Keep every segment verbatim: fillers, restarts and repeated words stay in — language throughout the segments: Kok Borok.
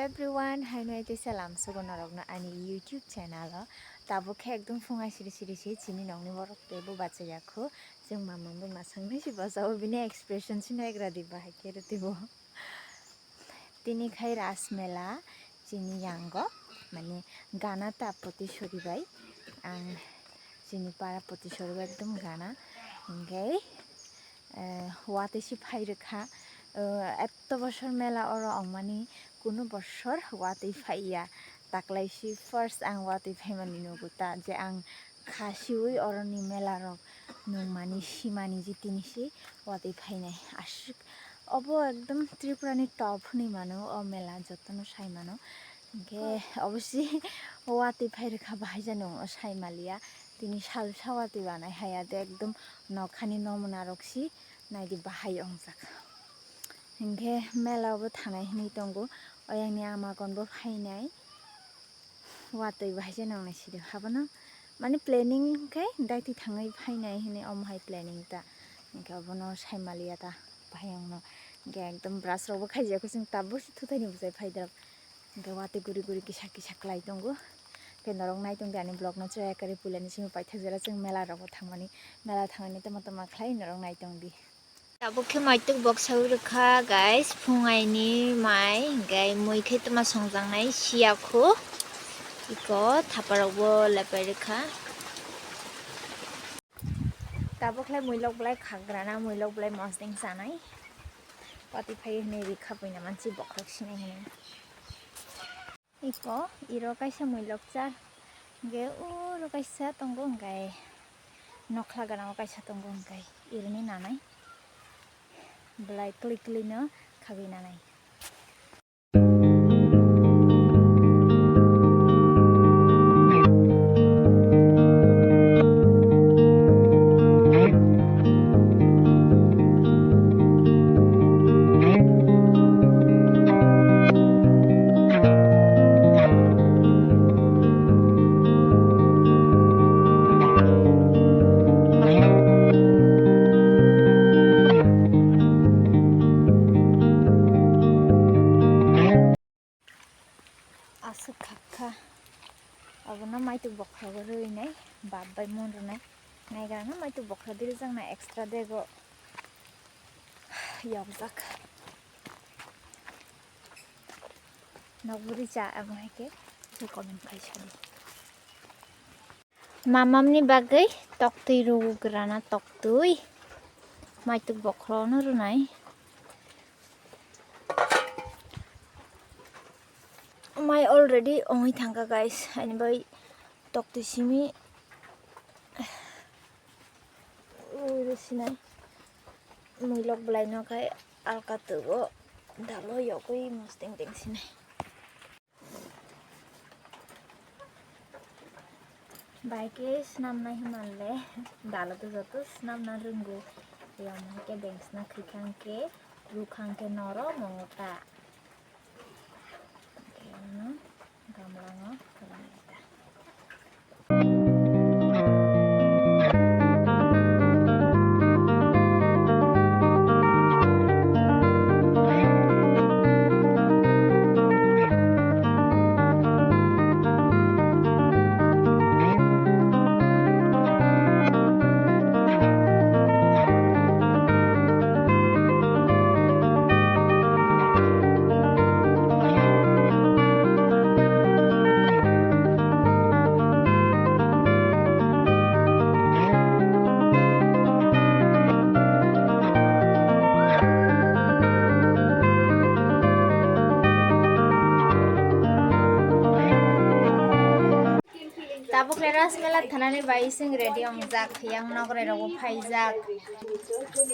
Everyone, hai noi tei salam sugo norokno ani YouTube channel o. Tabuk khe ekdom phung ai siri siri se chini nokni borok teibo bachai ya kho. Chwng mama bai masang nai se bachao, bini expression se naigra di, bahai khe rwtwi bo. Tini khai Ras Mela chini yango, mane gana ta Potisori bai. Ang chini para Potisori bai ekdom gana. Hinkhe, eh, watwi se phai rwkha. Eh, etto bosor mela oro ongmani kunu bosor watwi phaiya. Taklaisi first ang watwi phaimani nugo ta, je ang kha siwi oroni mela rok nungmani simani je tini se watwi phainai. Aswk obo ekdom Tripura ni top hinwi mano o mela, jotono sai mano. Hinkhe obo se watwi phai rwkha, bahai jani ongno sai maliya. Tini salsa watwi banai haya de, ekdom nokhani nomuna rok se naidi bahai ongjak. Hinkhe mela o bo thanai hinwi tongo. Oyangni ama kon bo phainai. Watwi bahai se nongnai sidi habono. Mani planning khe daiti thangwi phainai hinwi omo hai planning ta. Hinkhe obono sai maliya ta bahai ongno. Hinkhe ekdom brush rok bo khaijak khe chwng tabuk se thuthaini bwsai phai da. Hinkhe watwi guri guri kisa kisa khlai tongo. Hinkhe norok nai tongdi ani vlog no chwrai kari puilani simi paithak jora chwng mela rogo thangmani. Mela thangmani tama tama khlai norok nai tongdi. Tabuk khe maituk boksa wi rwkha, guys, phung aini mai, hinkhe mui khe tama songjaknai siya kho, iko thaparokbo lepai rwkha. Tabuk khlai muilok belai khagrana, muilok belai mosdeng chanai, pati phai hwnwi rikha buina mansi bokhorok sinai hwnwi. Iko, iro kaisa muilok cha. Hinkhe uro kaisa tongo, hinkhe nokhla gana o kaisa tongo, hinkhe irini nanai. Belai klik klik no khagwi nanai. Aswk khakha. Abono maituk bokhrogo rwinai, bap bai mon rwnai. Naigrano maituk bokhro dirijaknai extra dego yokjak. Nokburi cha amo hai khe, khe comment khai sadi. Mamamni bagwi toktwi rwgrana, toktwi. Maituk bokhrono rwnai. Mai already ongwi thangkha, guys. Ani bai toktwi simi ui rw sinai. Muilok bwlaino khai alka tugo dalo yogwi mosdeng deng sinai. Bai khe swnamna himanle dalo to joto swnamna rwngo. Tei omo hai khe bengsna khwikha hwnkhe rwkha hwnkhe noro mongo ta. Hwnkhe ano gamla no kwlwng lai ta. Tabuk le Ras Mela thanani bai chwng ready wngjak, yang nokrai rokbo phaijak.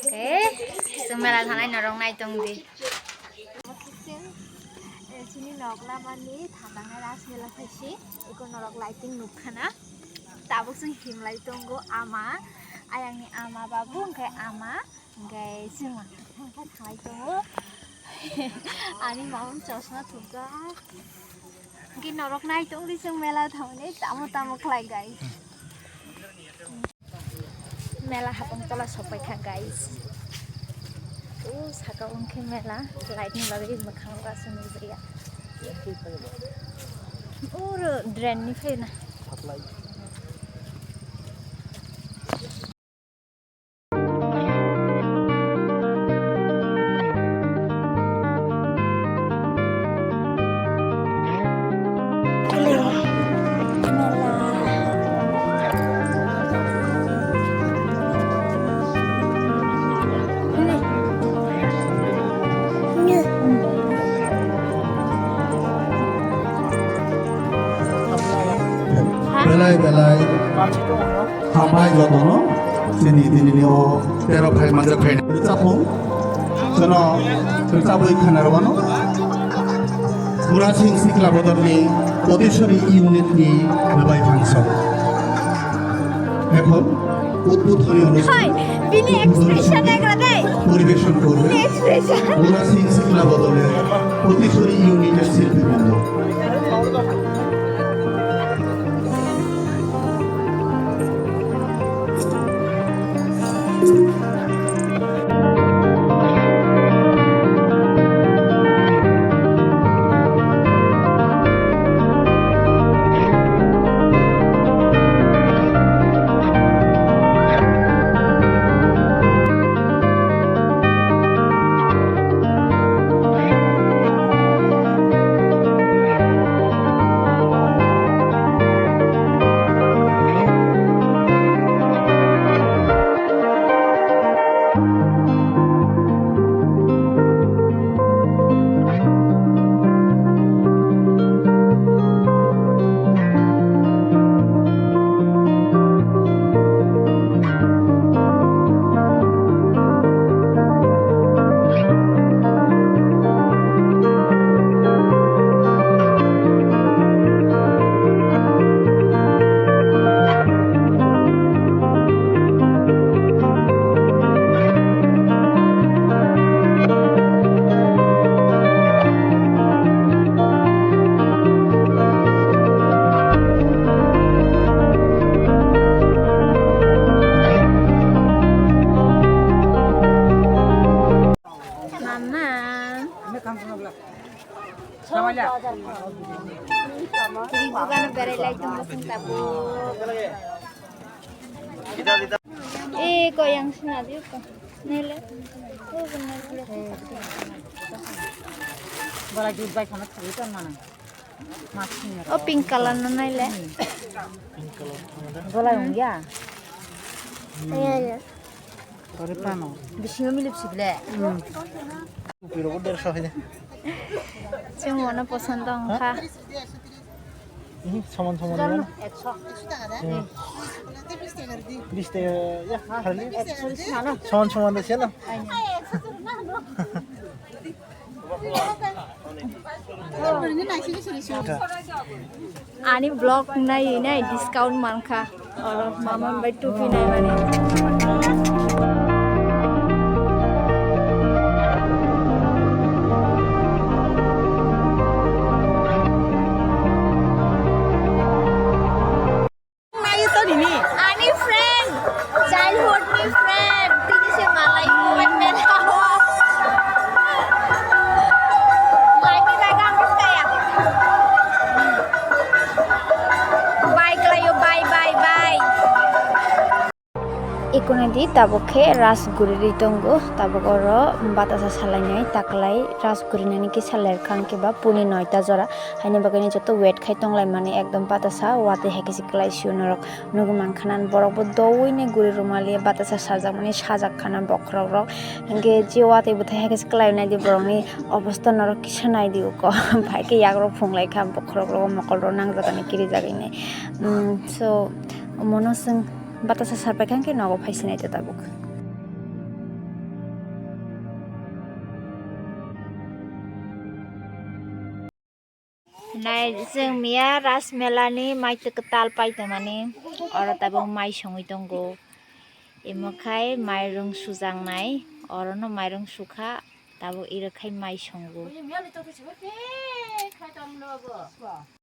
Khe chwng mela thanai norok nai tong di. Chini nok lamani thangnai Ras Mela phaisi, eko norok lighting nukkhana. Tabuk chwng himlai tongo ama, ayangni ama babu hwnkhe ama. Hwnkhe chwng thangkha thanglai tongo. Ani mamung chosma thupjak. Hwnkhe norok nai tongdi chwng mela thangmani tamo tamo khlai, guys. Mela hapang tola sokpaikha, guys. O saka o hwnkhe mela, light ni bagwi mwkhang o aswk nukjakya. Oro drain ni phaina. Belai belai. Hambai jotono chini tini ni o tero phai manjak phai rwchapmung. Jono rwchabwi khana rwano. Murasing Sikla Bodolni Potisori unit ni Babai Phangsong. এখন উদ্বোধনী অনুষ্ঠান Hai, bini expression ekra dai. পরিবেশন করবে Bini expression. Murasing সিংলা বদলের প্রতিশরী ইউনিটের শিল্পীবৃন্দ। Mama. Tini dukano berai lai tongmo chwng tabuk. Eh, koyang sina di ko. Nele. Bola jut bai khana thwi ton mana. O pink color no naile. Bola wngya. Ayo, ayo. Bisingo milip sible. Chwng wngkha. Soman soman. Bish taka, ya, harli. Soman soman de seno. Ani vlog nai nai discount mankha. Oro mama bai tupi nai mani. Ani friend, childhood ni friend, tini se malai movement mela o. Laini jaga ang kaya. Bye kelayo, bye, bye, bye. Ikonadi tabuk khe ras guriri tongo, tabuk oro batasa salainai taklai ras gurinani kisa lerkha hwnkhe ba puni noita jora. Haini bagwino joto wait khai tonglaimani ekdom batasa watwi hai khe se kwlai sio norok nugwi mankha na borok bo doui ni guri rwmali batasa sajak mani sajak khana bokhorok rok hinkhe je watwi bwthai hai khe se kwlai naidi borok ni obosta norok kisa naidi uko bai khe yagrok phunglai kha bokhorok rok mokol rok nangjak ani kirijak hinwi. Mm, so omono chwng batasa sar pai kha hinkhe nogo phai sinai ta tabuk. Nai, chwng miya Ras Mela ni maitwk kwtal paitongmani, oro tabuk mai songwi tongo. Imo khai mairung sujaknai, orono mairung sukha, tabuk iro khai mai songo.